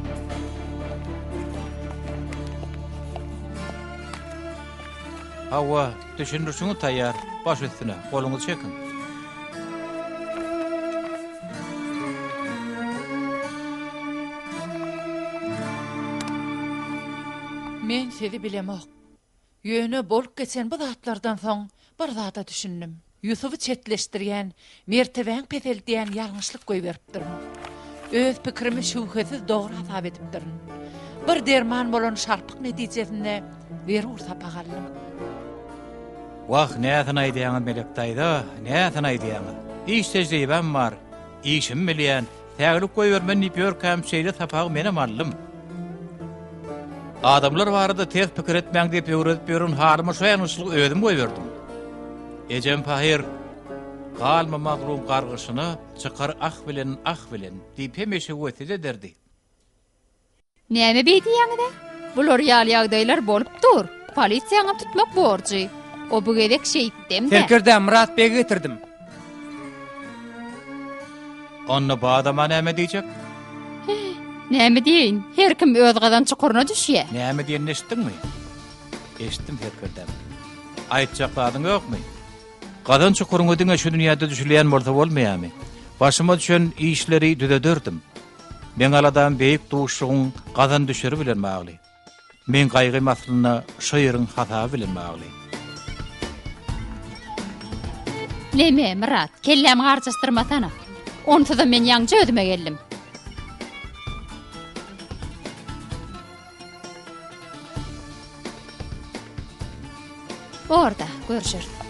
Hawa, düşündirişiňiz taýýar. Baş üstüne, goluňyzy çekiň. Men sizi bilemok. Ýöne bolup geçen bu zatlardan soň bir zada düşündim. Ýusuby çetleşdirýän, mertebäňi peseldýän ýalňyşlyk goýberipdirin. Öz pikirimi şübhesiz dogry hasap edipdirin. Bir derman bolan şarpyk netijesinde zerur sapak aldym. Wah, näsini aýdýaňyz, Melek daýza, näsini aýdýaňyz. Iş tejribäm bar, işimi bilýän, säwlik goýbermen diýip ýörkäm şeýle sapagy menem aldym. Adamlar barada ters pikir etmäň diýip öwredip ýören halyma şo ýalňyşlygy özüm goýberdim. Ejem pahyr, Galma mazlum gargyşyna, çykar ah bilen, ah bilen, diýip hemişe wesýet ederdi. Näme beý diýýäňiz-ä? Bular ýaly ýagdaýlar bolup dur. Polisiýaňam tutmak borjy. O bu gezek şeýtdem-dä. Serkerdäm, Myrat begi getirdim. Onda bu adama näme diýjek? Näme diýeýin? Her kim öz gazan çukuryna düşýä. Näme diýenini eşitdiňmi? Eşitdim, serkerdäm. Aýtjak zadyň ýokmy? Gazan çukuryňa diňe şu dünýäde düşülýän bolsa bolmaýamy? Başyma düşen işleri düzederdim. Meň aladam beýik duşugyň gazan düşeri bilen bagly. Meň gaýgym aslynda şo ýeriň hasaby bilen bagly. Neme, Myrat, kellämi garjaşdyrmasana. Onsuzam men ýaňja özüme geldim. Bor-da, görüşeris.